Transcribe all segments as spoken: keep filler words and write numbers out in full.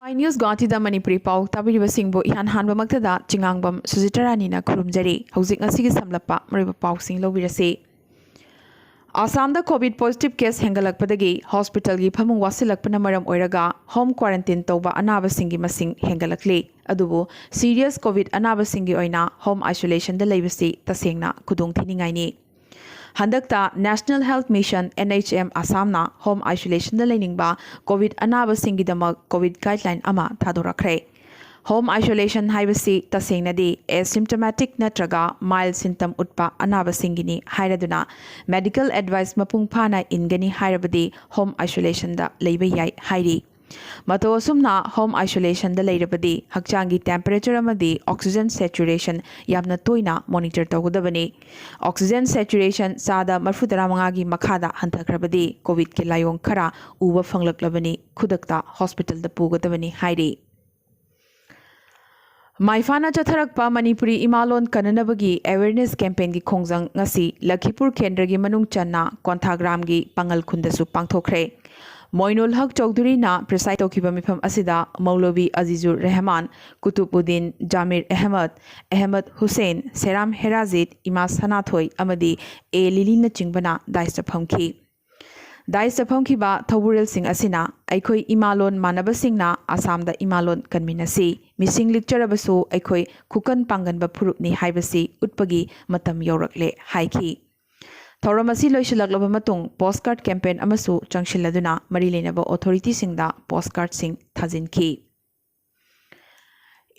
ꯑꯥꯏ news ꯒꯨꯋꯥꯍꯥꯇꯤꯗ Manipuri ꯄꯥꯎ ꯇꯥꯕꯤꯔꯤꯕꯁꯤꯡꯕꯨ ꯏꯍꯥꯟ ꯍꯥꯟꯕꯃꯛꯇꯗ ꯆꯤꯉꯥꯡꯕꯝ ꯁꯨꯖꯤꯇꯔꯥꯅꯤꯅ ꯈꯨꯔꯨꯝꯖꯔꯤ꯫ ꯍꯧꯖꯤꯛ ꯉꯁꯤꯒꯤ ꯁꯝꯂꯞꯄ ꯃꯔꯨꯑꯣꯏꯕ ꯄꯥꯎꯁꯤꯡ ꯂꯧꯕꯤꯔꯁꯤ꯫ ꯑꯁꯥꯝꯗ ꯀꯣꯚꯤꯗ ꯄꯣꯖꯤꯇꯤꯚ ꯀꯦꯁ ꯍꯦꯟꯒꯠꯂꯛꯄꯗꯒꯤ ꯍꯣꯁꯄꯤꯇꯥꯜꯒꯤ ꯐꯃꯨꯡ ꯋꯥꯁꯤꯜꯂꯛꯄꯅ ꯃꯔꯝ ꯑꯣꯏꯔꯒ ꯍꯣꯝ ꯀ꯭ꯋꯥꯔꯦꯟꯇꯤꯟ ꯇꯧꯕ ꯑꯅꯥꯕꯁꯤꯡꯒꯤ ꯃꯁꯤꯡ ꯍꯦꯟꯒꯠꯂꯛꯂꯤ꯫ ꯑꯗꯨꯕꯨ ꯁꯤꯔꯤꯌꯁ ꯀꯣꯚꯤꯗ ꯑꯅꯥꯕꯁꯤꯡꯒꯤ ꯑꯣꯏꯅ ꯍꯣꯝ ꯑꯥꯏꯁꯣꯂꯦꯁꯟꯗ ꯂꯩꯕꯁꯤ ꯇꯁꯦꯡꯅ ꯈꯨꯗꯣꯡꯊꯤꯅꯤꯡꯉꯥꯏꯅꯤ꯫ ꯍꯟꯗꯛꯇ National Health Mission, N H M, ꯑꯁꯥꯝꯅ ꯍꯣꯝ ꯑꯥꯏꯁꯣꯂꯦꯁꯟꯗ ꯂꯩꯅꯤꯡꯕ ꯀꯣꯚꯤꯗ ꯑꯅꯥꯕꯁꯤꯡꯒꯤꯗꯃꯛ ꯀꯣꯚꯤꯗ ꯒꯥꯏꯗꯂꯥꯏꯟ ꯑꯃ ꯊꯥꯗꯣꯔꯛꯈ꯭ꯔꯦ꯫ ꯍꯣꯝ ꯑꯥꯏꯁꯣꯂꯦꯁꯟ ꯍꯥꯏꯕꯁꯤ ꯇꯁꯦꯡꯅꯗꯤ ꯑꯦꯁꯤꯝꯇꯃꯦꯇꯤꯛ ꯅꯠꯇ꯭ꯔꯒ ꯃꯥꯏꯜ ꯁꯤꯝꯇꯝ ꯎꯠꯄ ꯑꯅꯥꯕꯁꯤꯡꯒꯤꯅꯤ ꯍꯥꯏꯔꯗꯨꯅ ꯃꯦꯗꯤꯀꯦꯜ ꯑꯦꯗꯚꯥꯏꯁ ꯃꯄꯨꯡ ꯐꯥꯅ ꯏꯟꯒꯅꯤ ꯍꯥꯏꯔꯕꯗꯤ ꯍꯣꯝ ꯑꯥꯏꯁꯣꯂꯦꯁꯟꯗ ꯂꯩꯕ ꯌꯥꯏ ꯍꯥꯏꯔꯤ꯫ ꯃꯇꯧ ꯑꯁꯨꯝꯅ ꯍꯣꯝ ꯑꯥꯏꯁꯣꯂꯦꯁꯟꯗ ꯂꯩꯔꯕꯗꯤ ꯍꯛꯆꯥꯡꯒꯤ ꯇꯦꯝꯄꯔꯦꯆꯔ ꯑꯃꯗꯤ ꯑꯣꯛꯁꯤꯖꯟ ꯁꯦꯆꯨꯔꯦꯁꯟ ꯌꯥꯝꯅ ꯇꯣꯏꯅ ꯃꯣꯅꯤꯇꯔ ꯇꯧꯒꯗꯕꯅꯤ꯫ ꯑꯣꯛꯁꯤꯖꯟ ꯁꯦꯆꯨꯔꯦꯁꯟ ꯆꯥꯗ ꯃꯔꯤꯐꯨ ꯇꯔꯥꯃꯉꯥꯒꯤ ꯃꯈꯥꯗ ꯍꯟꯊꯈ꯭ꯔꯕꯗꯤ ꯀꯣꯚꯤꯗꯀꯤ ꯂꯥꯏꯑꯣꯡ ꯈꯔ ꯎꯕ ꯐꯪꯂꯛꯂꯕꯅꯤ, ꯈꯨꯗꯛꯇ ꯍꯣꯁꯄꯤꯇꯥꯜꯗ ꯄꯨꯒꯗꯕꯅꯤ ꯍꯥꯏꯔꯤ꯫ ꯃꯥꯏꯐꯥꯅ ꯆꯠꯊꯔꯛꯄ ꯃꯅꯤꯄꯨꯔꯤ ꯏꯃꯥꯂꯣꯟ ꯀꯟꯅꯅꯕꯒꯤ ꯑꯦꯋꯦꯔꯅꯦꯁ ꯀꯦꯝꯄꯦꯟꯒꯤ ꯈꯣꯡꯖꯪ ꯉꯁꯤ ꯂꯈꯤꯄꯨꯔ ꯀꯦꯟꯗ꯭ꯔꯒꯤ ꯃꯅꯨꯡ ꯆꯟꯅ ꯀꯣꯟꯊꯥꯒ꯭ꯔꯥꯝꯒꯤ ꯄꯥꯉꯜ ꯈꯨꯟꯗꯁꯨ ꯄꯥꯡꯊꯣꯛꯈ꯭ꯔꯦ꯫ ꯃꯣꯏꯅꯨꯜ ꯍꯛ ꯆꯧꯙꯨꯔꯤꯅ preside ꯇꯧꯈꯤꯕ ꯃꯤꯐꯝ ꯑꯁꯤꯗ ꯃꯧꯂꯕꯤ ꯑꯖꯤꯖꯨꯔ ꯔꯦꯍꯃꯥꯟ, ꯀꯨꯇꯨꯕ ꯎꯗꯤꯟ, ꯖꯥꯃꯤꯔ ꯑꯍꯃꯗ, ꯑꯍꯃꯗ ꯍꯨꯁꯦꯟ, ꯁꯦꯔꯥꯝ ꯍꯦꯔꯥꯖꯤꯠ, ꯏꯃꯥ ꯁꯅꯥꯊꯣꯏ ꯑꯃꯗꯤ ꯑꯦ ꯂꯤꯂꯤꯅꯆꯤꯡꯕꯅ ꯗꯥꯏꯁꯇ ꯐꯝꯈꯤ꯫ ꯗꯥꯏꯁꯇ ꯐꯝꯈꯤꯕ ꯊꯧꯕꯨꯔꯦꯜꯁꯤꯡ ꯑꯁꯤꯅ ꯑꯩꯈꯣꯏ ꯏꯃꯥꯂꯣꯟ ꯃꯥꯟꯅꯕꯁꯤꯡꯅ ꯑꯁꯥꯝꯗ ꯏꯃꯥꯂꯣꯟ ꯀꯟꯃꯤꯟꯅꯁꯤ, ꯃꯤꯁꯤꯡ ꯂꯤꯛꯆꯔꯕꯁꯨ ꯑꯩꯈꯣꯏ ꯈꯨꯀꯟ ꯄꯥꯡꯒꯟꯕ ꯐꯨꯔꯨꯞꯅꯤ ꯍꯥꯏꯕꯁꯤ ꯎꯠꯄꯒꯤ ꯃꯇꯝ ꯌꯧꯔꯛꯂꯦ ꯍꯥꯏꯈꯤ꯫ ꯊꯧꯔꯝ ꯑꯁꯤ ꯂꯣꯏꯁꯤꯜꯂꯛꯂꯕ ꯃꯇꯨꯡ ꯄꯣꯁ ꯀꯥꯔꯗ ꯀꯦꯝꯄꯦꯟ ꯑꯃꯁꯨ ꯆꯪꯁꯤꯜꯂꯗꯨꯅ ꯃꯔꯤ ꯂꯩꯅꯕ ꯑꯣꯊꯣꯔꯤꯇꯤꯁꯤꯡꯗ ꯄꯣꯁ ꯀꯥꯔꯗꯁꯤꯡ ꯊꯥꯖꯤꯟꯈꯤ꯫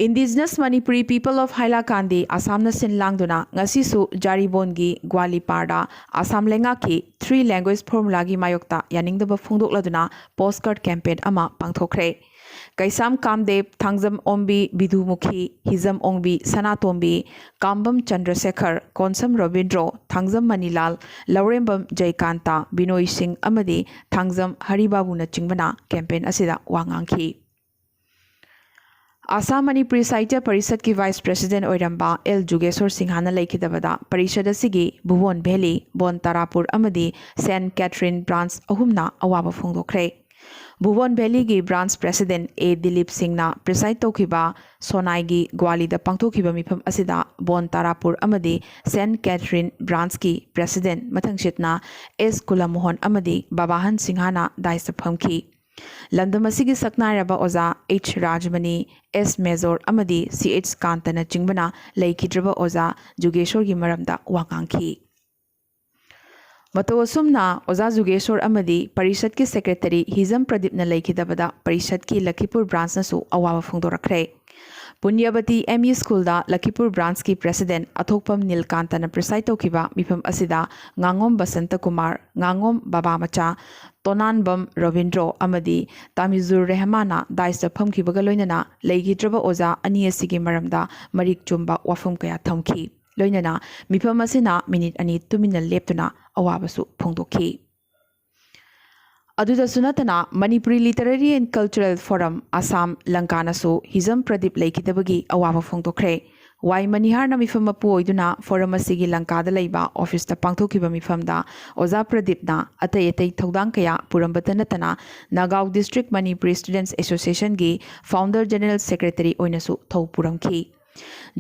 Indigenous Manipuri People of Hailakandi ꯑꯁꯥꯝꯅ ꯁꯤꯟ ꯂꯥꯡꯗꯨꯅ ꯉꯁꯤꯁꯨ ꯖꯥꯔꯤꯕꯣꯟꯒꯤ ꯒ꯭ꯋꯥꯂꯤꯄꯥꯔꯗ ꯑꯁꯥꯝ ꯂꯩꯉꯥꯛꯀꯤ three language formulaꯒꯤ ꯃꯥꯌꯣꯛꯇ ꯌꯥꯅꯤꯡꯗꯕ ꯐꯣꯡꯗꯣꯛꯂꯗꯨꯅ ꯄꯣꯁ ꯀꯥꯔꯗ ꯀꯦꯝꯄꯦꯟ ꯑꯃ ꯄꯥꯡꯊꯣꯛꯈ꯭ꯔꯦ꯫ ꯀꯩꯁꯥꯝ ꯀꯥꯝꯗꯦꯕ, ꯊꯥꯡꯖꯝ ꯑꯣꯝꯕꯤ ꯕꯤꯗꯨꯃꯨꯈꯤ, ꯍꯤꯖꯝ ꯑꯣꯡꯕꯤ ꯁꯅꯥꯇꯣꯝꯕꯤ, ꯀꯥꯝꯕꯝ ꯆꯟꯗ꯭ꯔꯁꯦꯈꯔ, ꯀꯣꯟꯁꯝ ꯔꯕꯤꯟꯗ꯭ꯔꯣ, ꯊꯥꯡꯖꯝ ꯃꯅꯤꯂꯥꯜ, ꯂꯧꯔꯦꯝꯕꯝ ꯖꯌꯀꯥꯟꯇ, ꯕꯤꯅꯣꯏ ꯁꯤꯡ ꯑꯃꯗꯤ ꯊꯥꯡꯖꯝ ꯍꯔꯤꯕꯥꯕꯨꯅꯆꯤꯡꯕꯅ ꯀꯦꯝꯄꯦꯟ ꯑꯁꯤꯗ ꯋꯥ ꯉꯥꯡꯈꯤ꯫ ꯑꯁꯥꯝ ꯃꯅꯤꯄꯨꯔꯤ ꯁꯥꯍꯤꯇ꯭ꯌ ꯄꯔꯤꯁꯠꯀꯤ ꯚꯥꯏꯁ ꯄ꯭ꯔꯦꯁꯤꯗꯦꯟꯠ ꯑꯣꯏꯔꯝꯕ ꯑꯦꯜ ꯖꯨꯒꯦꯁꯣꯔ ꯁꯤꯡꯍꯅ ꯂꯩꯈꯤꯗꯕꯗ ꯄꯔꯤꯁꯠ ꯑꯁꯤꯒꯤ ꯚꯨꯕꯣꯟ ꯚꯦꯂꯤ, ꯕꯣꯟ ꯇꯥꯔꯥꯄꯨꯔ ꯑꯃꯗꯤ ꯁꯦꯟꯠ ꯀꯦꯊꯔꯤꯟ ꯕ꯭ꯔꯥꯟꯆ ꯑꯍꯨꯝꯅ ꯑꯋꯥꯕ ꯐꯣꯡꯗꯣꯛꯈ꯭ꯔꯦ꯫ ꯚꯨꯕꯣꯟ ꯚꯦꯂꯤꯒꯤ branch president ꯑꯦ ꯗꯤꯂꯤꯞ ꯁꯤꯡꯅ preside ꯇꯧꯈꯤꯕ ꯁꯣꯅꯥꯏꯒꯤ ꯒ꯭ꯋꯥꯂꯤꯗ ꯄꯥꯡꯊꯣꯛꯈꯤꯕ ꯃꯤꯐꯝ ꯑꯁꯤꯗ ꯕꯣꯟ ꯇꯥꯔꯥꯄꯨꯔ ꯑꯃꯗꯤ ꯁꯦꯟꯠ ꯀꯦꯊꯔꯤꯟ branchꯀꯤ president ꯃꯊꯪꯁꯤꯠꯅ ꯑꯦꯁ ꯀꯨꯂꯃꯣꯍꯟ ꯑꯃꯗꯤ ꯕꯥꯕꯥꯍꯟ ꯁꯤꯡꯍꯅ dais ꯐꯝꯈꯤ꯫ ꯂꯝꯗꯝ ꯑꯁꯤꯒꯤ ꯁꯛꯅꯥꯏꯔꯕ ꯑꯣꯖꯥ ꯑꯩꯆ ꯔꯥꯖꯃꯅꯤ, ꯑꯦꯁ ꯃꯦꯖꯣꯔ ꯑꯃꯗꯤ ꯁꯤ ꯑꯩꯆ ꯀꯥꯟꯇꯅꯆꯤꯡꯕꯅ ꯂꯩꯈꯤꯗ꯭ꯔꯕ ꯑꯣꯖꯥ ꯖꯨꯒꯦꯁꯣꯔꯒꯤ ꯃꯔꯝꯗ ꯋꯥ ꯉꯥꯡꯈꯤ꯫ ꯃꯇꯧ ꯑꯁꯨꯝꯅ ꯑꯣꯖꯥ ꯖꯨꯒꯦꯁꯣꯔ ꯑꯃꯗꯤ ꯄꯔꯤꯁꯠꯀꯤ secretary ꯍꯤꯖꯝ ꯄ꯭ꯔꯗꯤꯞꯅ ꯂꯩꯈꯤꯗꯕꯗ ꯄꯔꯤꯁꯠꯀꯤ ꯂꯈꯤꯄꯨꯔ branchꯅꯁꯨ ꯑꯋꯥꯕ ꯐꯣꯡꯗꯣꯔꯛꯈ꯭ꯔꯦ꯫ ꯄꯨꯟꯌꯕꯇꯤ ꯑꯦꯝ ꯏ ꯁ꯭ꯀꯨꯜꯗ ꯂꯈꯤꯄꯨꯔ branchꯀꯤ president ꯑꯊꯣꯛꯄꯝ ꯅꯤꯜꯀꯥꯟꯇꯅ preside ꯇꯧꯈꯤꯕ ꯃꯤꯐꯝ ꯑꯁꯤꯗ ꯉꯥꯉꯣꯝ ꯕꯁꯟꯇ ꯀꯨꯃꯥꯔ, ꯉꯥꯉꯣꯝ ꯕꯕꯥ ꯃꯆꯥ, ꯇꯣꯅꯥꯟꯕꯝ ꯔꯣꯕꯤꯟꯗ꯭ꯔꯣ ꯑꯃꯗꯤ ꯇꯥꯃꯤꯖꯨꯔ ꯔꯦꯍꯃꯥꯟꯅ daisꯇ ꯐꯝꯈꯤꯕꯒ ꯂꯣꯏꯅꯅ ꯂꯩꯈꯤꯗ꯭ꯔꯕ ꯑꯣꯖꯥ ꯑꯅꯤ ꯑꯁꯤꯒꯤ ꯃꯔꯝꯗ ꯃꯔꯤꯛ ꯆꯨꯝꯕ ꯋꯥꯐꯝ ꯀꯌꯥ ꯊꯝꯈꯤ꯫ ꯂꯣꯏꯅꯅ ꯃꯤꯐꯝ ꯑꯁꯤꯅ ꯃꯤꯅꯤꯠ ꯑꯅꯤ ꯇꯨꯃꯤꯟꯅ ꯂꯦꯞꯇꯨꯅ ꯑꯋꯥꯕꯁꯨ ꯐꯣꯡꯗꯣꯛꯈꯤ꯫ ꯑꯗꯨꯗꯁꯨ ꯅꯠꯇꯅ Manipuri Literary and Cultural Forum Assam ꯂꯪꯀꯥꯅꯁꯨ ꯍꯤꯖꯝ ꯄ꯭ꯔꯗꯤꯞ ꯂꯩꯈꯤꯗꯕꯒꯤ ꯑꯋꯥꯕ ꯐꯣꯡꯗꯣꯛꯈ꯭ꯔꯦ꯫ ꯋꯥꯏ ꯃꯅꯤꯍꯥꯔꯅ ꯃꯤꯐꯝ ꯃꯄꯨ ꯑꯣꯏꯗꯨꯅ forum ꯑꯁꯤꯒꯤ ꯂꯪꯀꯥꯗ ꯂꯩꯕ officeꯇ ꯄꯥꯡꯊꯣꯛꯈꯤꯕ ꯃꯤꯐꯝꯗ ꯑꯣꯖꯥ ꯄ꯭ꯔꯗꯤꯞꯅ ꯑꯇꯩ ꯑꯇꯩ ꯊꯧꯗꯥꯡ ꯀꯌꯥ ꯄꯨꯔꯝꯕꯇ ꯅꯠꯇꯅ ꯅꯥꯒꯥꯎ District Manipuri Students Associationꯒꯤ founder general secretary ꯑꯣꯏꯅꯁꯨ ꯊꯧ ꯄꯨꯔꯝꯈꯤ꯫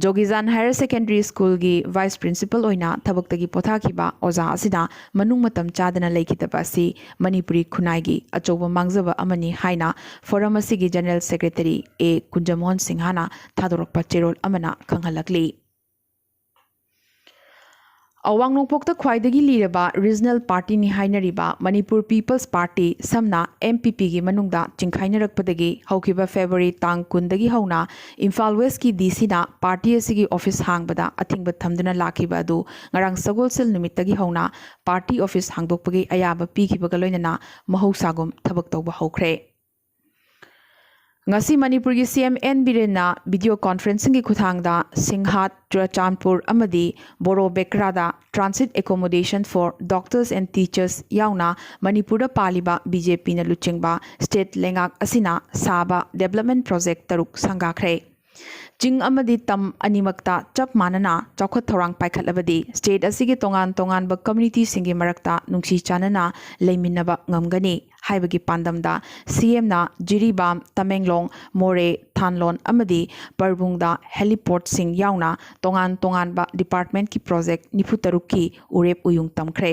ꯖꯣꯒꯤꯖꯥꯟ Higher Secondary Schoolꯒꯤ vice principal ꯑꯣꯏꯅ ꯊꯕꯛꯇꯒꯤ ꯄꯣꯊꯥꯈꯤꯕ ꯑꯣꯖꯥ ꯑꯁꯤꯅ ꯃꯅꯨꯡ ꯃꯇꯝ ꯆꯥꯗꯅ ꯂꯩꯈꯤꯗꯕ ꯑꯁꯤ ꯃꯅꯤꯄꯨꯔꯤ ꯈꯨꯟꯅꯥꯏꯒꯤ ꯑꯆꯧꯕ ꯃꯥꯡꯖꯕ ꯑꯃꯅꯤ ꯍꯥꯏꯅ forum ꯑꯁꯤꯒꯤ general secretary ꯑꯦ ꯀꯨꯟꯖꯃꯣꯍꯟ ꯁꯤꯡꯍꯅ ꯊꯥꯗꯣꯔꯛꯄ ꯆꯦꯔꯣꯜ ꯑꯃꯅ ꯈꯪꯍꯜꯂꯛꯂꯤ꯫ ꯑꯋꯥꯡ ꯅꯣꯡꯄꯣꯛꯇ ꯈ꯭ꯋꯥꯏꯗꯒꯤ ꯂꯤꯔꯕ regional partyꯅꯤ ꯍꯥꯏꯅꯔꯤꯕ ꯃꯅꯤꯄꯨꯔ People's Party, ꯁꯝꯅ M P Pꯒꯤ ꯃꯅꯨꯡꯗ ꯆꯤꯡꯈꯥꯏꯅꯔꯛꯄꯗꯒꯤ ꯍꯧꯈꯤꯕ February ꯇꯥꯡ ꯀꯨꯟꯗꯒꯤ ꯍꯧꯅ ꯏꯝꯐꯥꯜ Westꯀꯤ DCꯅ party ꯑꯁꯤꯒꯤ office ꯍꯥꯡꯕꯗ ꯑꯊꯤꯡꯕ ꯊꯝꯗꯨꯅ ꯂꯥꯛꯈꯤꯕ ꯑꯗꯨ ꯉꯔꯥꯡ ꯁꯒꯣꯜꯁꯦꯜ ꯅꯨꯃꯤꯠꯇꯒꯤ ꯍꯧꯅ party office ꯍꯥꯡꯗꯣꯛꯄꯒꯤ ꯑꯌꯥꯕ ꯄꯤꯈꯤꯕꯒ ꯂꯣꯏꯅꯅ ꯃꯍꯧꯁꯥꯒꯨꯝ ꯊꯕꯛ ꯇꯧꯕ ꯍꯧꯈ꯭ꯔꯦ꯫ ꯉꯁꯤ ꯃꯅꯤꯄꯨꯔꯒꯤ C M N ꯕꯤꯔꯦꯟꯅ video conferencingꯒꯤ ꯈꯨꯠꯊꯥꯡꯗ ꯁꯤꯡꯍꯥꯠ, ꯆꯨꯔꯆꯥꯟꯄꯨꯔ ꯑꯃꯗꯤ ꯕꯣꯔꯣ ꯕꯦꯀ꯭ꯔꯥꯗ transit accommodation for doctors and teachers ꯌꯥꯎꯅ ꯃꯅꯤꯄꯨꯔꯗ ꯄꯥꯜꯂꯤꯕ BJPꯅ ꯂꯨꯆꯤꯡꯕ state ꯂꯩꯉꯥꯛ ꯑꯁꯤꯅ ꯁꯥꯕ development project ꯇꯔꯨꯛ ꯁꯪꯒꯥꯈ꯭ꯔꯦ꯫ ꯆꯤꯡ ꯑꯃꯗꯤ ꯇꯝ ꯑꯅꯤꯃꯛꯇ ꯆꯞ ꯃꯥꯟꯅꯅ ꯆꯥꯎꯈꯠ ꯊꯧꯔꯥꯡ ꯄꯥꯏꯈꯠꯂꯕꯗꯤ state ꯑꯁꯤꯒꯤ ꯇꯣꯉꯥꯟ ꯇꯣꯉꯥꯟꯕ communityꯁꯤꯡꯒꯤ ꯃꯔꯛꯇ ꯅꯨꯡꯁꯤ ꯆꯥꯟꯅꯅ ꯂꯩꯃꯤꯟꯅꯕ ꯉꯝꯒꯅꯤ꯫ ꯍꯥꯏꯕꯒꯤ ꯄꯥꯟꯗꯝꯗ ꯁꯤꯑꯦꯝꯅ ꯖꯤꯔꯤꯕꯥꯝ, ꯇꯃꯦꯡꯂꯣꯡ, ꯃꯣꯔꯦ, ꯊꯥꯟꯂꯣꯟ ꯑꯃꯗꯤ ꯄꯔꯕꯨꯡꯗ ꯍꯦꯂꯤꯄꯣꯔꯠꯁꯤꯡ ꯌꯥꯎꯅ ꯇꯣꯉꯥꯟ ꯇꯣꯉꯥꯟꯕ ꯗꯤꯄꯥꯔꯠꯃꯦꯟꯠꯀꯤ ꯄ꯭ꯔꯣꯖꯦꯛ ꯅꯤꯐꯨ ꯇꯔꯨꯛꯀꯤ ꯎꯔꯦꯞ ꯎꯌꯨꯡ ꯇꯝꯈ꯭ꯔꯦ꯫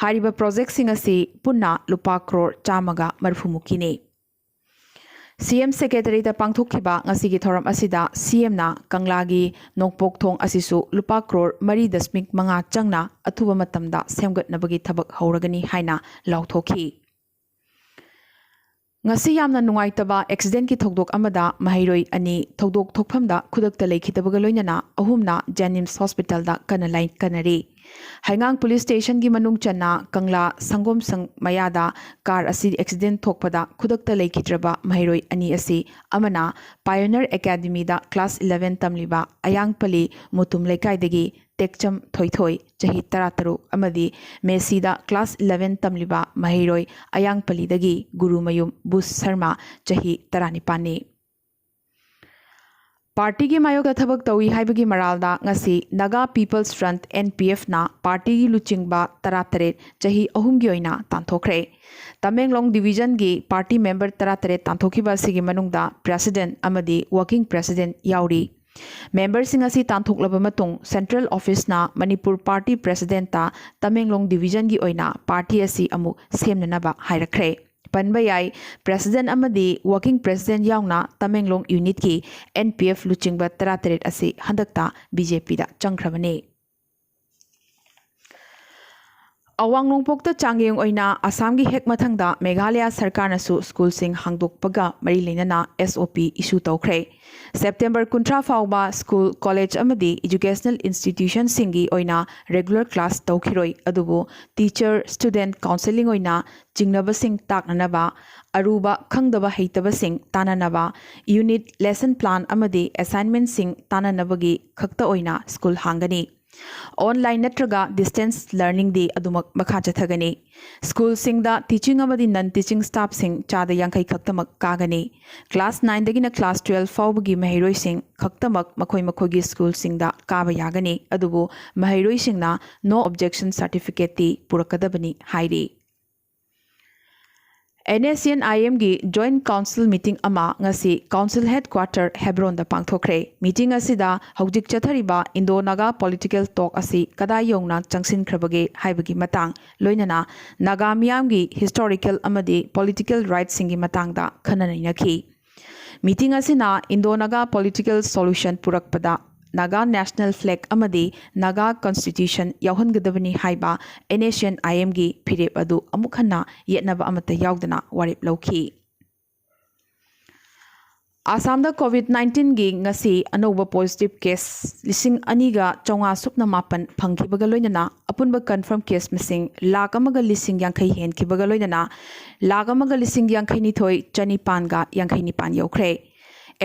ꯍꯥꯏꯔꯤꯕ ꯄ꯭ꯔꯣꯖꯦꯛꯁꯤꯡ ꯑꯁꯤ ꯄꯨꯟꯅ ꯂꯨꯄꯥ ꯀ꯭ꯔꯣꯔ ꯆꯥꯝꯃꯒ ꯃꯔꯤꯐꯨ ꯃꯨꯛꯀꯤꯅꯤ꯫ ꯁꯤꯑꯦꯝ ꯁꯦꯀ꯭ꯔꯦꯇꯔꯤꯗ ꯄꯥꯡꯊꯣꯛꯈꯤꯕ ꯉꯁꯤꯒꯤ ꯊꯧꯔꯝ ꯑꯁꯤꯗ ꯁꯤꯑꯦꯝꯅ ꯀꯪꯂꯥꯒꯤ ꯅꯣꯡꯄꯣꯛ ꯊꯣꯡ ꯑꯁꯤꯁꯨ ꯂꯨꯄꯥ ꯀ꯭ꯔꯣꯔ ꯃꯔꯤ ꯗꯁꯃꯤꯛ ꯃꯉꯥ ꯆꯪꯅ ꯑꯊꯨꯕ ꯃꯇꯝꯗ ꯁꯦꯝꯒꯠꯅꯕꯒꯤ ꯊꯕꯛ ꯍꯧꯔꯒꯅꯤ ꯍꯥꯏꯅ ꯂꯥꯎꯊꯣꯛꯈꯤ꯫ ꯉꯁꯤ ꯌꯥꯝꯅ ꯅꯨꯡꯉꯥꯏꯇꯕ ꯑꯦꯛꯁꯤꯗꯦꯟꯠꯀꯤ ꯊꯧꯗꯣꯛ ꯑꯃꯗ ꯃꯍꯩꯔꯣꯏ ꯑꯅꯤ ꯊꯧꯗꯣꯛ ꯊꯣꯛꯐꯝꯗ ꯈꯨꯗꯛꯇ ꯂꯩꯈꯤꯗꯕꯒ ꯂꯣꯏꯅꯅ ꯑꯍꯨꯝꯅ ꯖꯦꯅꯤꯝꯁ ꯍꯣꯁꯄꯤꯇꯥꯜꯗ ꯀꯟꯅ ꯂꯥꯏꯌꯦꯡ ꯀꯟꯅꯔꯤ꯫ ꯍꯩꯉꯥꯡ ꯄꯨꯂꯤꯁ ꯁ꯭ꯇꯦꯁꯟꯒꯤ ꯃꯅꯨꯡ ꯆꯟꯅ ꯀꯪꯂꯥ ꯁꯪꯒꯣꯝꯁꯪ ꯃꯌꯥꯗ ꯀꯥꯔ ꯑꯁꯤ ꯑꯦꯛꯁꯤꯗꯦꯟꯠ ꯊꯣꯛꯄꯗ ꯈꯨꯗꯛꯇ ꯂꯩꯈꯤꯗ꯭ꯔꯕ ꯃꯍꯩꯔꯣꯏ ꯑꯅꯤ ꯑꯁꯤ ꯑꯃꯅ ꯄꯥꯏꯑꯣꯅꯤꯌꯔ ꯑꯦꯀꯥꯗꯃꯤꯗ ꯀ꯭ꯂꯥꯁ ꯏꯂꯦꯚꯦꯟ ꯇꯝꯂꯤꯕ ꯑꯌꯥꯡꯄꯜꯂꯤ ꯃꯨꯇꯨꯝ ꯂꯩꯀꯥꯏꯗꯒꯤ ꯇꯦꯛꯆꯝ ꯊꯣꯏꯊꯣꯏ, ꯆꯍꯤ ꯇꯔꯥꯇꯔꯨꯛ, ꯑꯃꯗꯤ ꯃꯦꯁꯤꯗ ꯀ꯭ꯂꯥꯁ ꯏꯂꯦꯚꯦꯟ ꯇꯝꯂꯤꯕ ꯃꯍꯩꯔꯣꯏ ꯑꯌꯥꯡꯄꯜꯂꯤꯗꯒꯤ ꯒꯨꯔꯨꯃꯌꯨꯝ ꯕꯨꯁ ꯁꯔꯃ, ꯆꯍꯤ ꯇꯔꯥꯅꯤꯄꯥꯟꯅꯤ꯫ ꯄꯥꯔꯇꯤꯒꯤ ꯃꯥꯌꯣꯛꯇ ꯊꯕꯛ ꯇꯧꯏ ꯍꯥꯏꯕꯒꯤ ꯃꯔꯥꯜꯗ ꯉꯁꯤ Naga People's Front, NPF ꯅ ꯄꯥꯔꯇꯤꯒꯤ ꯂꯨꯆꯤꯡꯕ ꯇꯔꯥꯇꯔꯦꯠ ꯆꯍꯤ ꯑꯍꯨꯝꯒꯤ ꯑꯣꯏꯅ ꯇꯥꯟꯊꯣꯛꯈ꯭ꯔꯦ꯫ ꯇꯃꯦꯡꯂꯣꯡ ꯗꯤꯕꯤꯖꯟꯒꯤ ꯄꯥꯔꯇꯤ ꯃꯦꯝꯕꯔ ꯇꯔꯥꯇꯔꯦꯠ ꯇꯥꯟꯊꯣꯛꯈꯤꯕ ꯑꯁꯤꯒꯤ ꯃꯅꯨꯡꯗ ꯄ꯭ꯔꯦꯁꯤꯗꯦꯟꯠ ꯑꯃꯗꯤ ꯋꯥꯔꯀꯤꯡ ꯄ꯭ꯔꯦꯁꯤꯗꯦꯟꯠ ꯌꯥꯎꯔꯤ꯫ ꯃꯦꯝꯕꯔꯁꯤꯡ ꯑꯁꯤ ꯇꯥꯟꯊꯣꯛꯂꯕ ꯃꯇꯨꯡ ꯁꯦꯟꯇ꯭ꯔꯦꯜ ꯑꯣꯐꯤꯁꯅ ꯃꯅꯤꯄꯨꯔ ꯄꯥꯔꯇꯤ ꯄ꯭ꯔꯦꯁꯤꯗꯦꯟꯠꯇ ꯇꯃꯦꯡꯂꯣꯡ ꯗꯤꯕꯤꯖꯟꯒꯤ ꯑꯣꯏꯅ ꯄꯥꯔꯇꯤ ꯑꯁꯤ ꯑꯃꯨꯛ ꯁꯦꯝꯅꯅꯕ ꯍꯥꯏꯔꯛꯈ꯭ꯔꯦ꯫ ꯄꯟꯕ ꯌꯥꯏ, ꯄ꯭ꯔꯦꯁꯤꯗꯦꯟꯠ ꯑꯃꯗꯤ ꯋꯥꯔꯀꯤꯡ ꯄ꯭ꯔꯦꯁꯤꯗꯦꯟꯠ ꯌꯥꯎꯅ ꯇꯃꯦꯡꯂꯣꯡ ꯌꯨꯅꯤꯠꯀꯤ NPF ꯂꯨꯆꯤꯡꯕ ꯇꯔꯥꯇꯔꯦꯠ ꯑꯁꯤ ꯍꯟꯗꯛꯇ BJP ꯗ ꯆꯪꯈ꯭ꯔꯕꯅꯤ꯫ ꯑꯋꯥꯡ ꯅꯣꯡꯄꯣꯛꯇ ꯆꯥꯡꯌꯦꯡ ꯑꯣꯏꯅ ꯑꯁꯥꯝꯒꯤ ꯍꯦꯛ ꯃꯊꯪꯗ ꯃꯦꯘꯥꯂꯌꯥ ꯁꯔꯀꯥꯔꯅꯁꯨ ꯁ꯭ꯀꯨꯜꯁꯤꯡ ꯍꯥꯡꯗꯣꯛꯄꯒ ꯃꯔꯤ ꯂꯩꯅꯅ SOP issue ꯇꯧꯈ꯭ꯔꯦ꯫ ꯁꯦꯞꯇꯦꯝꯕꯔ ꯀꯨꯟꯊ꯭ꯔꯥ ꯐꯥꯎꯕ ꯁ꯭ꯀꯨꯜ, ꯀꯣꯂꯦꯖ ꯑꯃꯗꯤ educational institution ꯁꯤꯡꯒꯤ ꯑꯣꯏꯅ regular class ꯇꯧꯈꯤꯔꯣꯏ, ꯑꯗꯨꯕꯨ teacher, student counselling ꯑꯣꯏꯅ ꯆꯤꯡꯅꯕꯁꯤꯡ ꯇꯥꯛꯅꯅꯕ, ꯑꯔꯨꯕ ꯈꯪꯗꯕ ꯍꯩꯇꯕꯁꯤꯡ ꯇꯥꯟꯅꯅꯕ, unit, lesson plan ꯑꯃꯗꯤ assignment ꯁꯤꯡ ꯇꯥꯟꯅꯅꯕꯒꯤ ꯈꯛꯇ ꯑꯣꯏꯅ ꯁ꯭ꯀꯨꯜ ꯍꯥꯡꯒꯅꯤ꯫ Online ꯅꯠꯇ꯭ꯔꯒ distance learning ꯗꯤ ꯑꯗꯨꯃꯛ ꯃꯈꯥ ꯆꯠꯊꯒꯅꯤ꯫ ꯁ꯭ꯀꯨꯜꯁꯤꯡꯗ teaching ꯑꯃꯗꯤ non teaching staff ꯁꯤꯡ ꯆꯥꯗ ꯌꯥꯡꯈꯩ ꯈꯛꯇꯃꯛ ꯀꯥꯒꯅꯤ꯫ Class nine ꯗꯒꯤꯅ class twelve ꯐꯥꯎꯕꯒꯤ ꯃꯍꯩꯔꯣꯏꯁꯤꯡ ꯈꯛꯇꯃꯛ ꯃꯈꯣꯏ ꯃꯈꯣꯏꯒꯤ ꯁ꯭ꯀꯨꯜꯁꯤꯡꯗ ꯀꯥꯕ ꯌꯥꯒꯅꯤ, ꯑꯗꯨꯕꯨ ꯃꯍꯩꯔꯣꯏꯁꯤꯡꯅ no objection certificate ꯇꯤ ꯄꯨꯔꯛꯀꯗꯕꯅꯤ ꯍꯥꯏꯔꯤ꯫ NSCN-IMꯒꯤ Joint Council meeting ꯑꯃ ꯉꯁꯤ Council Headquarter ꯍꯦꯕ꯭ꯔꯣꯟꯗ ꯄꯥꯡꯊꯣꯛꯈ꯭ꯔꯦ꯫ Meeting ꯑꯁꯤꯗ ꯍꯧꯖꯤꯛ ꯆꯠꯊꯔꯤꯕ Indo-Naga political talk ꯑꯁꯤ ꯀꯗꯥꯏ ꯌꯧꯅ ꯆꯪꯁꯤꯟꯈ꯭ꯔꯕꯒꯦ ꯍꯥꯏꯕꯒꯤ ꯃꯇꯥꯡ, ꯂꯣꯏꯅꯅ ꯅꯥꯒꯥ ꯃꯤꯌꯥꯝꯒꯤ historical ꯑꯃꯗꯤ political rightꯁꯤꯡꯒꯤ ꯃꯇꯥꯡꯗ ꯈꯟꯅ ꯅꯩꯅꯈꯤ꯫ Meeting ꯑꯁꯤꯅ Indo-Naga political solution ꯄꯨꯔꯛꯄꯗ Naga national flag ꯑꯃꯗꯤ Naga constitution ꯌꯥꯎꯍꯟꯒꯗꯕꯅꯤ ꯍꯥꯏꯕ NSCN-IMꯒꯤ ꯐꯤꯔꯦꯞ ꯑꯗꯨ ꯑꯃꯨꯛ ꯍꯟꯅ ꯌꯦꯠꯅꯕ ꯑꯃꯠꯇ ꯌꯥꯎꯗꯅ ꯋꯥꯔꯦꯞ ꯂꯧꯈꯤ꯫ ꯑꯁꯥꯝꯗ COVID-19ꯒꯤ ꯉꯁꯤ ꯑꯅꯧꯕ positive case ꯂꯤꯁꯤꯡ ꯑꯅꯤꯒ ꯆꯥꯝꯃꯉꯥ ꯁꯨꯞꯅ ꯃꯥꯄꯟ ꯐꯪꯈꯤꯕꯒ ꯂꯣꯏꯅꯅ ꯑꯄꯨꯟꯕ confirm case ꯃꯁꯤꯡ ꯂꯥꯈ ꯑꯃꯒ ꯂꯤꯁꯤꯡ ꯌꯥꯡꯈꯩ ꯍꯦꯟꯈꯤꯕꯒ ꯂꯣꯏꯅꯅ ꯂꯥꯈ ꯑꯃꯒ ꯂꯤꯁꯤꯡ ꯌꯥꯡꯈꯩ ꯅꯤꯊꯣꯏ ꯆꯅꯤꯄꯥꯟꯒ ꯌꯥꯡꯈꯩ ꯅꯤꯄꯥꯟ ꯌꯧꯈ꯭ꯔꯦ꯫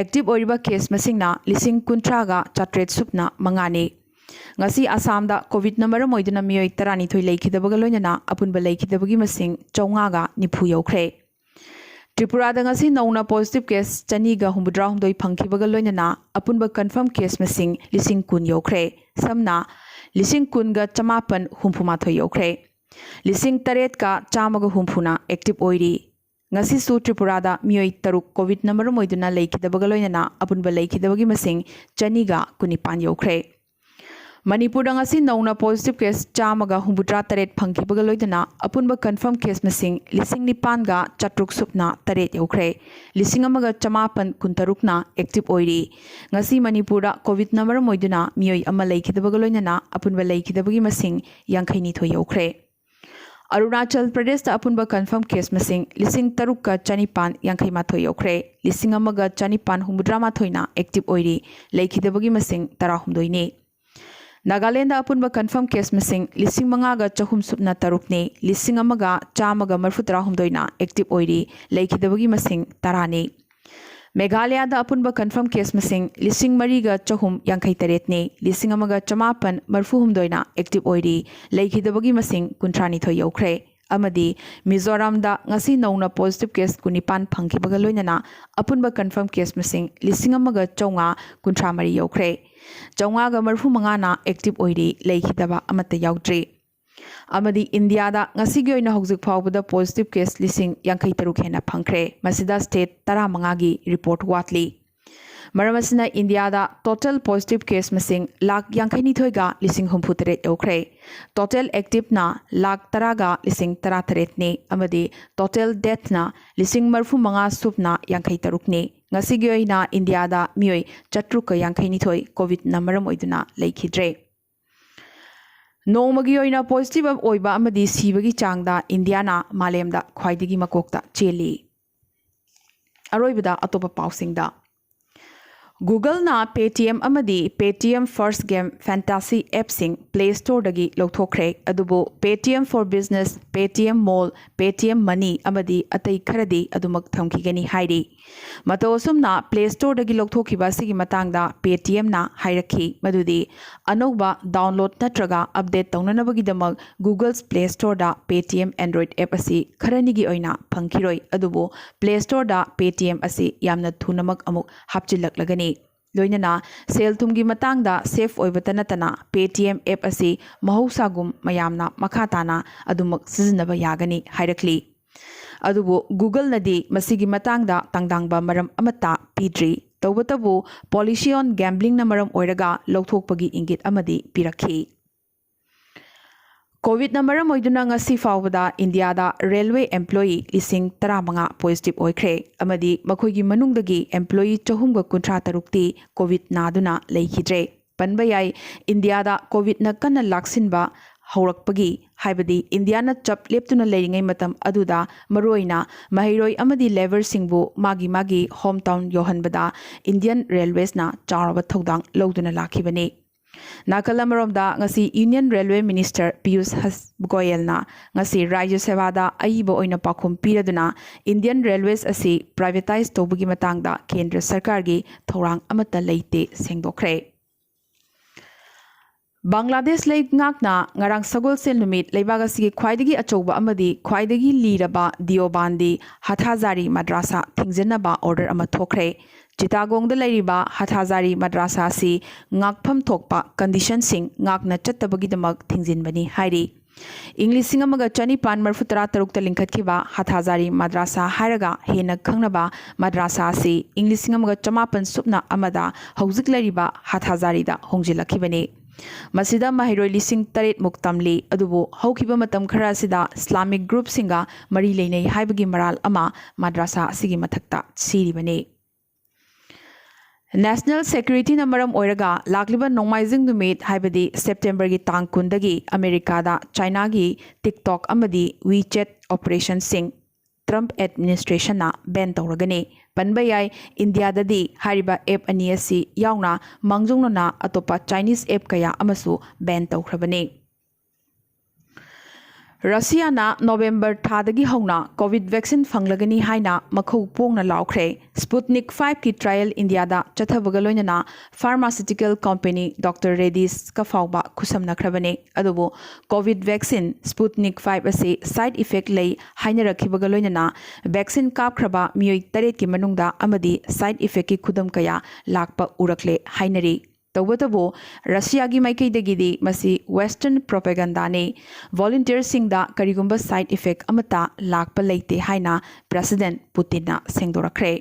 Active ꯑꯣꯏꯔꯤꯕ case ꯃꯁꯤꯡꯅ ꯂꯤꯁꯤꯡ ꯀꯨꯟꯊ꯭ꯔꯥꯒ ꯆꯥꯇ꯭ꯔꯦꯠ ꯁꯨꯞꯅ ꯃꯉꯥꯅꯤ꯫ ꯉꯁꯤ ꯑꯁꯥꯝꯗ COVIDꯅ ꯃꯔꯝ ꯑꯣꯏꯗꯨꯅ ꯃꯤꯑꯣꯏ ꯇꯔꯥꯅꯤꯊꯣꯏ ꯂꯩꯈꯤꯗꯕꯒ ꯂꯣꯏꯅꯅ ꯑꯄꯨꯟꯕ ꯂꯩꯈꯤꯗꯕꯒꯤ ꯃꯁꯤꯡ ꯆꯥꯝꯃꯉꯥꯒ ꯅꯤꯐꯨ ꯌꯧꯈ꯭ꯔꯦ꯫ ꯇ꯭ꯔꯤꯄꯨꯔꯥꯗ ꯉꯁꯤ ꯅꯧꯅ positive case ꯆꯅꯤꯒ ꯍꯨꯝꯐꯨꯇꯔꯥꯍꯨꯝꯗꯣꯏ ꯐꯪꯈꯤꯕꯒ ꯂꯣꯏꯅꯅ ꯑꯄꯨꯟꯕ confirm case ꯃꯁꯤꯡ ꯂꯤꯁꯤꯡ ꯀꯨꯟ ꯌꯧꯈ꯭ꯔꯦ꯫ ꯁꯝꯅ ꯂꯤꯁꯤꯡ ꯀꯨꯟꯒ ꯆꯃꯥꯄꯟ ꯍꯨꯝꯐꯨꯃꯥꯊꯣꯏ ꯌꯧꯈ꯭ꯔꯦ꯫ ꯂꯤꯁꯤꯡ ꯇꯔꯦꯠꯀ ꯆꯥꯝꯃꯒ ꯍꯨꯝꯐꯨꯅ active ꯑꯣꯏꯔꯤ꯫ ꯉꯁꯤꯁꯨ ꯇ꯭ꯔꯤꯄꯨꯔꯥꯗ ꯃꯤꯑꯣꯏ ꯇꯔꯨꯛ COVIDꯅ ꯃꯔꯝ ꯑꯣꯏꯗꯨꯅ ꯂꯩꯈꯤꯗꯕꯒ ꯂꯣꯏꯅꯅ ꯑꯄꯨꯟꯕ ꯂꯩꯈꯤꯗꯕꯒꯤ ꯃꯁꯤꯡ ꯆꯅꯤꯒ ꯀꯨꯟꯅꯤꯄꯥꯟ ꯌꯧꯈ꯭ꯔꯦ꯫ ꯃꯅꯤꯄꯨꯔꯗ ꯉꯁꯤ ꯅꯧꯅ positive case ꯆꯥꯝꯃꯒ ꯍꯨꯝꯐꯨꯇꯔꯥ ꯇꯔꯦꯠ ꯐꯪꯈꯤꯕꯒ ꯂꯣꯏꯅꯅ ꯑꯄꯨꯟꯕ confirm case ꯃꯁꯤꯡ ꯂꯤꯁꯤꯡ ꯅꯤꯄꯥꯟꯒ ꯆꯥꯇ꯭ꯔꯨꯛ ꯁꯨꯞꯅ ꯇꯔꯦꯠ ꯌꯧꯈ꯭ꯔꯦ꯫ ꯂꯤꯁꯤꯡ ꯑꯃꯒ ꯆꯃꯥꯄꯟ ꯀꯨꯟꯇꯔꯨꯛꯅ active ꯑꯣꯏꯔꯤ꯫ ꯉꯁꯤ ꯃꯅꯤꯄꯨꯔꯗ COVIDꯅ ꯃꯔꯝ ꯑꯣꯏꯗꯨꯅ ꯃꯤꯑꯣꯏ ꯑꯃ ꯂꯩꯈꯤꯗꯕꯒ ꯂꯣꯏꯅꯅ ꯑꯄꯨꯟꯕ ꯂꯩꯈꯤꯗꯕꯒꯤ ꯃꯁꯤꯡ ꯌꯥꯡꯈꯩ ꯅꯤꯊꯣꯏ ꯌꯧꯈ꯭ꯔꯦ꯫ ꯑꯔꯨꯅꯥꯆꯜ ꯄ꯭ꯔꯗꯦꯁꯇ ꯑꯄꯨꯟꯕ confirm case ꯃꯁꯤꯡ ꯂꯤꯁꯤꯡ ꯇꯔꯨꯛꯀ ꯆꯅꯤꯄꯥꯟ ꯌꯥꯡꯈꯩ ꯃꯥꯊꯣꯏ ꯌꯧꯈ꯭ꯔꯦ꯫ ꯂꯤꯁꯤꯡ ꯑꯃꯒ ꯆꯅꯤꯄꯥꯟ ꯍꯨꯝꯐꯨꯇꯔꯥ ꯃꯥꯊꯣꯏꯅ active ꯑꯣꯏꯔꯤ꯫ ꯂꯩꯈꯤꯗꯕꯒꯤ ꯃꯁꯤꯡ ꯇꯔꯥꯍꯨꯝꯗꯣꯏꯅꯤ꯫ ꯅꯥꯒꯥꯂꯦꯟꯗ ꯑꯄꯨꯟꯕ confirm case ꯃꯁꯤꯡ ꯂꯤꯁꯤꯡ ꯃꯉꯥꯒ ꯆꯍꯨꯝ ꯁꯨꯞꯅ ꯇꯔꯨꯛꯅꯤ꯫ ꯂꯤꯁꯤꯡ ꯑꯃꯒ ꯆꯥꯝꯃꯒ ꯃꯔꯤꯐꯨ ꯇꯔꯥꯍꯨꯝꯗꯣꯏꯅ active ꯑꯣꯏꯔꯤ꯫ ꯂꯩꯈꯤꯗꯕꯒꯤ ꯃꯁꯤꯡ ꯇꯔꯥꯅꯤ꯫ ꯃꯦꯘꯥꯂꯌꯥꯗ ꯑꯄꯨꯟꯕ confirm case ꯃꯁꯤꯡ ꯂꯤꯁꯤꯡ ꯃꯔꯤꯒ ꯆꯍꯨꯝ ꯌꯥꯡꯈꯩ ꯇꯔꯦꯠꯅꯤ꯫ ꯂꯤꯁꯤꯡ ꯑꯃꯒ ꯆꯃꯥꯄꯟ ꯃꯔꯤꯐꯨ ꯍꯨꯝꯗꯣꯏꯅ active ꯑꯣꯏꯔꯤ꯫ ꯂꯩꯈꯤꯗꯕꯒꯤ ꯃꯁꯤꯡ ꯀꯨꯟꯊ꯭ꯔꯥꯅꯤꯊꯣꯏ ꯌꯧꯈ꯭ꯔꯦ꯫ ꯑꯃꯗꯤ ꯃꯤꯖꯣꯔꯥꯝꯗ ꯉꯁꯤ ꯅꯧꯅ positive case ꯀꯨꯟꯅꯤꯄꯥꯟ ꯐꯪꯈꯤꯕꯒ ꯂꯣꯏꯅꯅ ꯑꯄꯨꯟꯕ confirm case ꯃꯁꯤꯡ ꯂꯤꯁꯤꯡ ꯑꯃꯒ ꯆꯥꯝꯃꯉꯥ ꯀꯨꯟꯊ꯭ꯔꯥ ꯃꯔꯤ ꯌꯧꯈ꯭ꯔꯦ꯫ ꯆꯥꯝꯃꯉꯥꯒ ꯃꯔꯤꯐꯨ ꯃꯉꯥꯅ active ꯑꯣꯏꯔꯤ, ꯂꯩꯈꯤꯗꯕ ꯑꯃꯠꯇ ꯌꯥꯎꯗ꯭ꯔꯤ꯫ ꯑꯃꯗꯤ ꯏꯟꯗꯤꯌꯥꯗ ꯉꯁꯤꯒꯤ ꯑꯣꯏꯅ ꯍꯧꯖꯤꯛ ꯐꯥꯎꯕꯗ positive case ꯂꯤꯁꯤꯡ ꯌꯥꯡꯈꯩ ꯇꯔꯨꯛ ꯍꯦꯟꯅ ꯐꯪꯈ꯭ꯔꯦ꯫ ꯃꯁꯤꯗ state ꯇꯔꯥꯃꯉꯥꯒꯤ report ꯋꯥꯠꯂꯤ꯫ ꯃꯔꯝ ꯑꯁꯤꯅ ꯏꯟꯗꯤꯌꯥꯗ total positive case ꯃꯁꯤꯡ ꯂꯥꯈ ꯌꯥꯡꯈꯩ ꯅꯤꯊꯣꯏꯒ ꯂꯤꯁꯤꯡ ꯍꯨꯝꯐꯨ ꯇꯔꯦꯠ ꯌꯧꯈ꯭ꯔꯦ꯫ Total activeꯅ ꯂꯥꯈ ꯇꯔꯥꯒ ꯂꯤꯁꯤꯡ ꯇꯔꯥ ꯇꯔꯦꯠꯅꯤ ꯑꯃꯗꯤ total deathꯅ ꯂꯤꯁꯤꯡ ꯃꯔꯤꯐꯨ ꯃꯉꯥ ꯁꯨꯞꯅ ꯌꯥꯡꯈꯩ ꯇꯔꯨꯛꯅꯤ꯫ ꯉꯁꯤꯒꯤ ꯑꯣꯏꯅ ꯏꯟꯗꯤꯌꯥꯗ ꯃꯤꯑꯣꯏ ꯆꯥꯇ꯭ꯔꯨꯛꯀ ꯌꯥꯡꯈꯩ ꯅꯤꯊꯣꯏ COVIDꯅ ꯃꯔꯝ ꯑꯣꯏꯗꯨꯅ ꯂꯩꯈꯤꯗ꯭ꯔꯦ꯫ ꯅꯣꯡꯃꯒꯤ ꯑꯣꯏꯅ positive ꯑꯣꯏꯕ ꯑꯃꯗꯤ ꯁꯤꯕꯒꯤ ꯆꯥꯡꯗ ꯏꯟꯗꯤꯌꯥꯅ ꯃꯥꯂꯦꯝꯗ ꯈ꯭ꯋꯥꯏꯗꯒꯤ ꯃꯀꯣꯛꯇ ꯆꯦꯜꯂꯤ꯫ ꯑꯔꯣꯏꯕꯗ ꯑꯇꯣꯞꯄ ꯄꯥꯎꯁꯤꯡꯗ, Googleꯅ Paytm ꯑꯃꯗꯤ Paytm First Game Fantasy appꯁꯤꯡ Play Storeꯗꯒꯤ ꯂꯧꯊꯣꯛꯈ꯭ꯔꯦ꯫ ꯑꯗꯨꯕꯨ Paytm for Business, Paytm Mall, Paytm Money ꯑꯃꯗꯤ ꯑꯇꯩ ꯈꯔꯗꯤ ꯑꯗꯨꯃꯛ ꯊꯝꯈꯤꯒꯅꯤ ꯍꯥꯏꯔꯤ꯫ ꯃꯇꯧ ꯑꯁꯨꯝꯅ Play Storeꯗꯒꯤ ꯂꯧꯊꯣꯛꯈꯤꯕ ꯑꯁꯤꯒꯤ ꯃꯇꯥꯡꯗ Paytmꯅ ꯍꯥꯏꯔꯛꯈꯤ ꯃꯗꯨꯗꯤ ꯑꯅꯧꯕ download ꯅꯠꯇ꯭ꯔꯒ update ꯇꯧꯅꯅꯕꯒꯤꯗꯃꯛ Google's Play Storeꯗ Paytm Android app ꯑꯁꯤ ꯈꯔꯅꯤꯒꯤ ꯑꯣꯏꯅ ꯐꯪꯈꯤꯔꯣꯏ, ꯑꯗꯨꯕꯨ Play Storeꯗ Paytm ꯑꯁꯤ ꯌꯥꯝꯅ ꯊꯨꯅꯃꯛ ꯑꯃꯨꯛ ꯍꯥꯞꯆꯤꯜꯂꯛꯂꯒꯅꯤ꯫ ꯂꯣꯏꯅꯅ ꯁꯦꯜ ꯊꯨꯝꯒꯤ ꯃꯇꯥꯡꯗ safe ꯑꯣꯏꯕꯇ ꯅꯠꯇꯅ Paytm app ꯑꯁꯤ ꯃꯍꯧꯁꯥꯒꯨꯝ ꯃꯌꯥꯝꯅ ꯃꯈꯥ ꯇꯥꯅ ꯑꯗꯨꯃꯛ ꯁꯤꯖꯤꯟꯅꯕ ꯌꯥꯒꯅꯤ ꯍꯥꯏꯔꯛꯂꯤ꯫ ꯑꯗꯨꯕꯨ Googleꯅꯗꯤ ꯃꯁꯤꯒꯤ ꯃꯇꯥꯡꯗ ꯇꯥꯡꯗꯥꯡꯕ ꯃꯔꯝ ꯑꯃꯠꯇ ꯄꯤꯗ꯭ꯔꯤ꯫ ꯇꯧꯕꯇꯕꯨ policy on gamblingꯅ ꯃꯔꯝ ꯑꯣꯏꯔꯒ ꯂꯧꯊꯣꯛꯄꯒꯤ ꯏꯪꯒꯤꯠ ꯑꯃꯗꯤ ꯄꯤꯔꯛꯈꯤ꯫ COVIDꯅ ꯃꯔꯝ ꯑꯣꯏꯗꯨꯅ ꯉꯁꯤ ꯐꯥꯎꯕꯗ ꯏꯟꯗꯤꯌꯥꯗ railway employee ꯂꯤꯁꯤꯡ ꯇꯔꯥꯃꯉꯥ positive ꯑꯣꯏꯈ꯭ꯔꯦ ꯑꯃꯗꯤ ꯃꯈꯣꯏꯒꯤ ꯃꯅꯨꯡꯗꯒꯤ employee ꯆꯍꯨꯝꯒ ꯀꯨꯟꯊ꯭ꯔꯥ ꯇꯔꯨꯛꯇꯤ COVID ꯅꯥꯗꯨꯅ ꯂꯩꯈꯤꯗ꯭ꯔꯦ꯫ ꯄꯟꯕ ꯌꯥꯏ, ꯏꯟꯗꯤꯌꯥꯗ COVIDꯅ ꯀꯟꯅ ꯂꯥꯛꯁꯤꯟꯕ ꯍꯧꯔꯛꯄꯒꯤ, ꯍꯥꯏꯕꯗꯤ ꯏꯟꯗꯤꯌꯥꯅ ꯆꯞ ꯂꯦꯞꯇꯨꯅ ꯂꯩꯔꯤꯉꯩ ꯃꯇꯝ ꯑꯗꯨꯗ ꯃꯔꯨꯑꯣꯏꯅ ꯃꯍꯩꯔꯣꯏ ꯑꯃꯗꯤ labourꯁꯤꯡꯕꯨ ꯃꯥꯒꯤ ꯃꯥꯒꯤ home town ꯌꯧꯍꯟꯕꯗ Indian Railwaysꯅ ꯆꯥꯎꯔꯕ ꯊꯧꯗꯥꯡ ꯂꯧꯗꯨꯅ ꯂꯥꯛꯈꯤꯕꯅꯤ꯫ ꯅꯥꯀꯜ ꯑꯃꯔꯣꯝꯗ ꯉꯁꯤ Union Railway Minister ꯄꯤꯌꯨꯁ ꯍꯁ-, ꯒꯣꯌꯦꯜꯅ ꯉꯁꯤ ꯔꯥꯖ꯭ꯌ ꯁꯚꯥꯗ ꯑꯏꯕ ꯑꯣꯏꯅ ꯄꯥꯎꯈꯨꯝ ꯄꯤꯔꯗꯨꯅ Indian Railways ꯑꯁꯤ privatize ꯇꯧꯕꯒꯤ ꯃꯇꯥꯡꯗ ꯀꯦꯟꯗ꯭ꯔ ꯁꯔꯀꯥꯔꯒꯤ ꯊꯧꯔꯥꯡ ꯑꯃꯠꯇ ꯂꯩꯇꯦ ꯁꯦꯡꯗꯣꯛꯈ꯭ꯔꯦ꯫ ꯕꯪꯒ꯭ꯂꯥꯗꯦꯁ ꯂꯩꯉꯥꯛꯅ ꯉꯔꯥꯡ ꯁꯒꯣꯜꯁꯦꯜ ꯅꯨꯃꯤꯠ ꯂꯩꯕꯥꯛ ꯑꯁꯤꯒꯤ ꯈ꯭ꯋꯥꯏꯗꯒꯤ ꯑꯆꯧꯕ ꯑꯃꯗꯤ ꯈ꯭ꯋꯥꯏꯗꯒꯤ ꯂꯤꯔꯕ ꯗꯤꯑꯣꯕꯥꯟꯗꯤ ꯍꯊꯥꯖꯥꯔꯤ ꯃꯗ꯭ꯔꯥꯁꯥ ꯊꯤꯡꯖꯤꯟꯅꯕ order ꯑꯃ ꯊꯣꯛꯈ꯭ꯔꯦ꯫ ꯆꯤꯇꯥꯒꯣꯡꯗ ꯂꯩꯔꯤꯕ ꯍꯊꯥꯖꯥꯔꯤ ꯃꯗ꯭ꯔꯥꯁꯥ ꯑꯁꯤ ꯉꯥꯛꯐꯝ ꯊꯣꯛꯄ conditionꯁꯤꯡ ꯉꯥꯛꯅ ꯆꯠꯇꯕꯒꯤꯗꯃꯛ ꯊꯤꯡꯖꯤꯟꯕꯅꯤ ꯍꯥꯏꯔꯤ꯫ ꯏꯪ ꯂꯤꯁꯤꯡ ꯑꯃꯒ ꯆꯅꯤꯄꯥꯟ ꯃꯔꯤꯐꯨ ꯇꯔꯥ ꯇꯔꯨꯛꯇ ꯂꯤꯡꯈꯠꯈꯤꯕ ꯍꯥꯊꯥꯖꯥꯔꯤ ꯃꯗ꯭ꯔꯥꯁꯥ ꯍꯥꯏꯔꯒ ꯍꯦꯟꯅ ꯈꯪꯅꯕ ꯃꯗ꯭ꯔꯥꯁꯥ ꯑꯁꯤ ꯏꯪ ꯂꯤꯁꯤꯡ ꯑꯃꯒ ꯆꯃꯥꯄꯟ ꯁꯨꯞꯅ ꯑꯃꯗ ꯍꯧꯖꯤꯛ ꯂꯩꯔꯤꯕ ꯍꯥꯊꯥꯖꯥꯔꯤꯗ ꯍꯣꯡꯖꯤꯜꯂꯛꯈꯤꯕꯅꯤ꯫ ꯃꯁꯤꯗ ꯃꯍꯩꯔꯣꯏ ꯂꯤꯁꯤꯡ ꯇꯔꯦꯠ ꯃꯨꯛ ꯇꯝꯂꯤ, ꯑꯗꯨꯕꯨ ꯍꯧꯈꯤꯕ ꯃꯇꯝ ꯈꯔ ꯑꯁꯤꯗ ꯏꯁꯂꯥꯃꯤꯛ ꯒ꯭ꯔꯨꯞꯁꯤꯡꯒ ꯃꯔꯤ ꯂꯩꯅꯩ ꯍꯥꯏꯕꯒꯤ ꯃꯔꯥꯜ ꯑꯃ ꯃꯗ꯭ꯔꯥꯁꯥ ꯑꯁꯤꯒꯤ ꯃꯊꯛꯇ ꯁꯤꯔꯤꯕꯅꯤ꯫ ꯅꯦꯁꯅꯦꯜ ꯁꯦꯀ꯭ꯌꯨꯔꯤꯇꯤꯅ ꯃꯔꯝ ꯑꯣꯏꯔꯒ ꯂꯥꯛꯂꯤꯕ ꯅꯣꯡꯃꯥꯏꯖꯤꯡ ꯅꯨꯃꯤꯠ, ꯍꯥꯏꯕꯗꯤ ꯁꯦꯞꯇꯦꯝꯕꯔꯒꯤ ꯇꯥꯡ ꯀꯨꯟꯗꯒꯤ ꯑꯃꯦꯔꯤꯀꯥꯗ ꯆꯥꯏꯅꯥꯒꯤ TikTok ꯑꯃꯗꯤ WeChat ꯑꯣꯄꯔꯦꯁꯟꯁꯤꯡ ꯇ꯭ꯔꯝꯞ ꯑꯦꯗꯃꯤꯅꯤꯁꯇ꯭ꯔꯦꯁꯟꯅ ꯕꯦꯟ ꯇꯧꯔꯒꯅꯤ꯫ ꯄꯟꯕ ꯌꯥꯏ, ꯏꯟꯗꯤꯌꯥꯗꯗꯤ ꯍꯥꯏꯔꯤꯕ ꯑꯦꯞ ꯑꯅꯤ ꯑꯁꯤ ꯌꯥꯎꯅ ꯃꯥꯡꯖꯧꯅꯅ ꯑꯇꯣꯞꯄ ꯆꯥꯏꯅꯤꯁ ꯑꯦꯞ ꯀꯌꯥ ꯑꯃꯁꯨ ꯕꯦꯟ ꯇꯧꯈ꯭ꯔꯕꯅꯤ꯫ ꯔꯁꯤꯌꯥꯅ ꯅꯣꯕꯦꯝꯕꯔ ꯊꯥꯗꯒꯤ ꯍꯧꯅ ꯀꯣꯚꯤꯗ ꯚꯦꯛꯁꯤꯟ ꯐꯪꯂꯒꯅꯤ ꯍꯥꯏꯅ ꯃꯈꯧ ꯄꯣꯡꯅ ꯂꯥꯎꯈ꯭ꯔꯦ꯫ ꯁ꯭ꯄꯨꯠꯅꯤꯛ ꯐꯥꯏꯚꯀꯤ ꯇ꯭ꯔꯥꯌꯦꯜ ꯏꯟꯗꯤꯌꯥꯗ ꯆꯠꯊꯕꯒ ꯂꯣꯏꯅꯅ ꯐꯥꯔꯃꯥꯁꯤꯇꯤꯀꯦꯜ ꯀꯝꯄꯦꯅꯤ ꯗꯣꯛꯇꯔ ꯔꯦꯗꯤꯁꯀ ꯐꯥꯎꯕ ꯈꯨꯠꯁꯝꯅꯈ꯭ꯔꯕꯅꯤ꯫ ꯑꯗꯨꯕꯨ ꯀꯣꯚꯤꯗ ꯚꯦꯛꯁꯤꯟ ꯁ꯭ꯄꯨꯠꯅꯤꯛ ꯐꯥꯏꯚ ꯑꯁꯤ ꯁꯥꯏꯗ ꯏꯐꯦꯛ ꯂꯩ ꯍꯥꯏꯅꯔꯛꯈꯤꯕꯒ ꯂꯣꯏꯅꯅ ꯚꯦꯛꯁꯤꯟ ꯀꯥꯞꯈ꯭ꯔꯕ ꯃꯤꯑꯣꯏ ꯇꯔꯦꯠꯀꯤ ꯃꯅꯨꯡꯗ ꯑꯃꯗꯤ ꯁꯥꯏꯗ ꯏꯐꯦꯛꯀꯤ ꯈꯨꯗꯝ ꯀꯌꯥ ꯂꯥꯛꯄ ꯎꯔꯛꯂꯦ ꯍꯥꯏꯅꯔꯤ꯫ ꯇꯧꯕꯇꯕꯨ, ꯔꯁꯤꯌꯥꯒꯤ ꯃꯥꯏꯀꯩꯗꯒꯤꯗꯤ ꯃꯁꯤ ꯋꯦꯁꯇꯔꯟ ꯄ꯭ꯔꯣꯄꯦꯒꯟꯗꯥꯅꯤ꯫ ꯚꯣꯂꯨꯟꯇꯤꯌꯔꯁꯤꯡꯗ ꯀꯔꯤꯒꯨꯝꯕ ꯁꯥꯏꯗ ꯏꯐꯦꯛ ꯑꯃꯠꯇ ꯂꯥꯛꯄ ꯂꯩꯇꯦ ꯍꯥꯏꯅ ꯄ꯭ꯔꯦꯁꯤꯗꯦꯟꯠ ꯄꯨꯇꯤꯟꯅ ꯁꯦꯡꯗꯣꯔꯛꯈ꯭ꯔꯦ꯫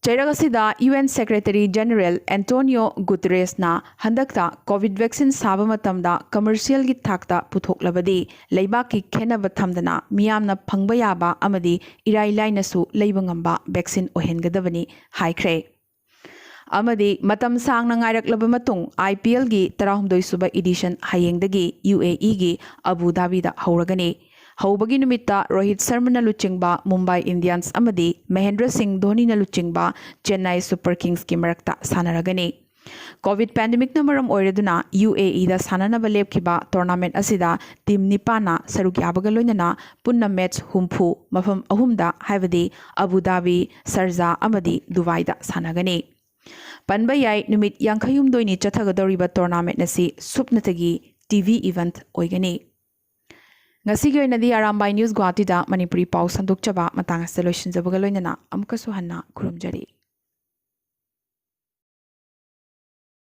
ꯆꯩꯔꯛ ꯑꯁꯤꯗ UN Secretary General Antonio Guterresꯅ ꯍꯟꯗꯛꯇ ꯀꯣꯚꯤꯗ ꯚꯦꯛꯁꯤꯟ ꯁꯥꯕ ꯃꯇꯝꯗ ꯀꯃꯔꯁꯤꯌꯦꯜꯒꯤ ꯊꯥꯛꯇ ꯄꯨꯊꯣꯛꯂꯕꯗꯤ ꯂꯩꯕꯥꯛꯀꯤ ꯈꯦꯟꯅꯕ ꯊꯝꯗꯅ ꯃꯤꯌꯥꯝꯅ ꯐꯪꯕ ꯌꯥꯕ ꯑꯃꯗꯤ ꯏꯔꯥꯏ ꯂꯥꯏꯅꯁꯨ ꯂꯩꯕ ꯉꯝꯕ ꯚꯦꯛꯁꯤꯟ ꯑꯣꯏꯍꯟꯒꯗꯕꯅꯤ ꯍꯥꯏꯈ꯭ꯔꯦ꯫ ꯑꯃꯗꯤ ꯃꯇꯝ ꯁꯥꯡꯅ ꯉꯥꯏꯔꯛꯂꯕ ꯃꯇꯨꯡ IPLꯒꯤ ꯇꯔꯥꯍꯨꯝꯗꯣꯏ ꯁꯨꯕ ꯏꯗꯤꯁꯟ ꯍꯌꯦꯡꯗꯒꯤ UAEꯒꯤ ꯑꯕꯨ ꯙꯥꯕꯤꯗ ꯍꯧꯔꯒꯅꯤ꯫ ꯍꯧꯕꯒꯤ ꯅꯨꯃꯤꯠꯇ ꯔꯣꯍꯤꯠ ꯁꯔꯃꯅ ꯂꯨꯆꯤꯡꯕ ꯃꯨꯝꯕꯥꯏ ꯏꯟꯗꯤꯌꯟꯁ ꯑꯃꯗꯤ ꯃꯍꯦꯟꯗ꯭ꯔ ꯁꯤꯡ ꯙꯣꯅꯤꯅ ꯂꯨꯆꯤꯡꯕ ꯆꯦꯟꯅꯥꯏ ꯁꯨꯄꯔ ꯀꯤꯡꯁꯀꯤ ꯃꯔꯛꯇ ꯁꯥꯟꯅꯔꯒꯅꯤ꯫ ꯀꯣꯚꯤꯗ ꯄꯦꯟꯗꯦꯃꯤꯛꯅ ꯃꯔꯝ ꯑꯣꯏꯔꯗꯨꯅ UAEꯗ ꯁꯥꯟꯅꯅꯕ ꯂꯦꯞꯈꯤꯕ ꯇꯣꯔꯅꯥꯃꯦꯟꯠ ꯑꯁꯤꯗ ꯇꯤꯝ ꯅꯤꯄꯥꯟꯅ ꯁꯔꯨꯛ ꯌꯥꯕꯒ ꯂꯣꯏꯅꯅ ꯄꯨꯟꯅ ꯃꯦꯆ ꯍꯨꯝꯐꯨ ꯃꯐꯝ ꯑꯍꯨꯝꯗ, ꯍꯥꯏꯕꯗꯤ ꯑꯕꯨ ꯙꯥꯕꯤ, ꯁꯔꯖꯥ ꯑꯃꯗꯤ ꯗꯨꯕꯥꯏꯗ ꯁꯥꯟꯅꯒꯅꯤ꯫ ꯄꯟꯕ ꯌꯥꯏ, ꯅꯨꯃꯤꯠ ꯌꯥꯡꯈꯩꯍꯨꯝꯗꯣꯏꯅꯤ ꯆꯠꯊꯒꯗꯧꯔꯤꯕ ꯇꯣꯔꯅꯥꯃꯦꯟꯠ ꯑꯁꯤ ꯁꯨꯞꯅꯇꯒꯤ TV event ꯑꯣꯏꯒꯅꯤ꯫ ꯉꯁꯤꯒꯤ ꯑꯣꯏꯅꯗꯤ ꯑꯔꯥꯝꯕꯥꯏ ꯅ꯭ꯌꯨꯁ ꯒꯨꯋꯥꯍꯥꯇꯤꯗ ꯃꯅꯤꯄꯨꯔꯤ ꯄꯥꯎ ꯁꯟꯗꯣꯛꯆꯕ ꯃꯇꯥꯡ ꯑꯁꯤꯗ ꯂꯣꯏꯁꯤꯟꯖꯕꯒ ꯂꯣꯏꯅꯅ ꯑꯃꯨꯛꯀꯁꯨ ꯍꯟꯅ ꯈꯨꯔꯨꯝꯖꯔꯤ꯫